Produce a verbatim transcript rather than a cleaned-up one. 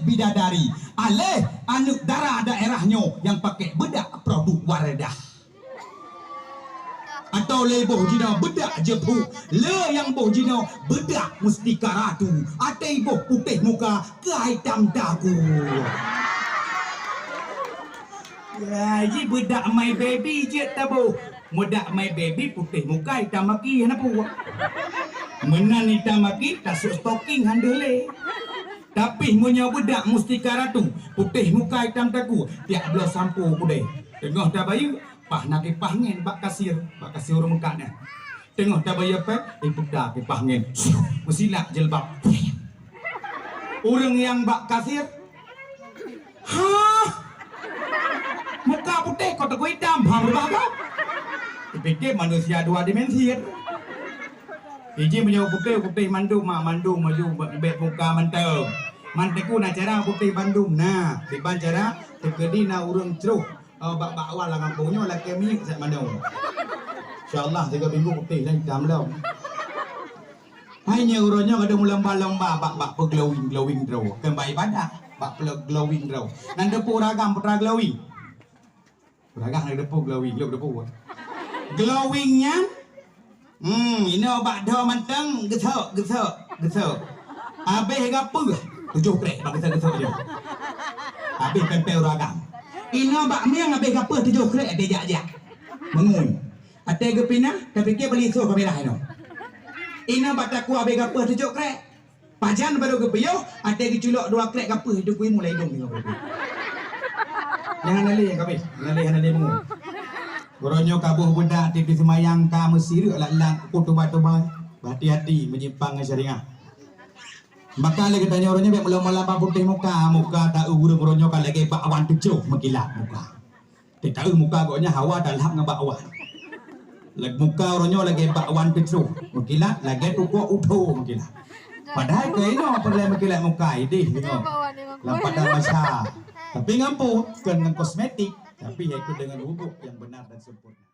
bidadari. Aléh aneuk dara daerah nyoe nyang pakai beudak produk Wardah. Atawa lé boh jinoe beudak jeuphu, lé nyang boh jinoe beudak mustika ratu, até boh putéh muka keu itam dagu. Ya, ji beudak My Baby jeuet taboh. Beudak My Baby putéh muka itam maki hana puih. Meunan itam maki tasôk stocking han deuh lé. Tapi meunyoe beudak mustika ratu, putéh muka itam dagu, tiak bloe sampo kudée. Teungoh tabayeue, paih na kipah ngen bak kasir, bak kasir ureuëng meukat nyan. Teungoh tabayeue péng, iputa kipah ngen. Meusilak jilbab. Ureuëng nyang bak kasir, "Hah? Muka putéh kok teungku itam, ha, beurubah kah?" Dipike manusia dua dimensi. Iji meunyoe putéh, putéh mandum, mak mandum maju bek muka mantong. Man teungku na cara putéh bandum na, diban cara teukeudi na ureuëng cruh, eh, bak bak awal lam gampông nyoe lakée minyeuk sat mandum. Insya Allah tiga minggu putéh dan itam lom. Hai nyoe uroe nyoe kadang meulomba-lomba bak, bak peuglowing-glowing droe. Keu bak ibadah, bak peuglowing droe. Nan teupeu uragam putra glowing. Uragam nan teupeu glowing, glowing teupeu. Glowing nyan, hmm, inoe bak dho mantong, geusok, geusok, geusok. Habéh gapeuh, tujoh krek bak geusok-geusok je. Habéh pempek uragam. Inoe bak mieng habéh gapeuh tujoh krek, habéh jak-jak. Meungun. Até geupinah, tapike bali soe kaméra inoe. Inoe bak takue habéh gapeuh tujoh krek. Pajan barô geupiôh, até geuculok dua krek gapeuh, itu kui mulai dong tinggai. Nyang hana lé nyang kabeh, hana lé, hana lé meungu. Uroe nyoe ka boh beudak, tipi seumayang ka meusireuk lat-lat, ku tuba-tuba. Hati-hati meunyimpang ngon syariah. Maka lé geutanyoe uroe nyoe bék meulom-lom bak putéh muka, muka ta ureuëng uroe nyoe ka lagée bakwan teucôh meukilat muka. Teuka muka gobnyan hawa talhab ngon bakwan. Lag-, muka uroe nyoe lagée bakwan teucôh, meukilat lagée tukok utho meukilat. Padahai keu inoe peureulée meukilat muka idéh deungoe lam padang masa. Tapi ngon peue? Kon ngon kosmetik, tapi yaitu dengan wuduk yang benar dan sempurna.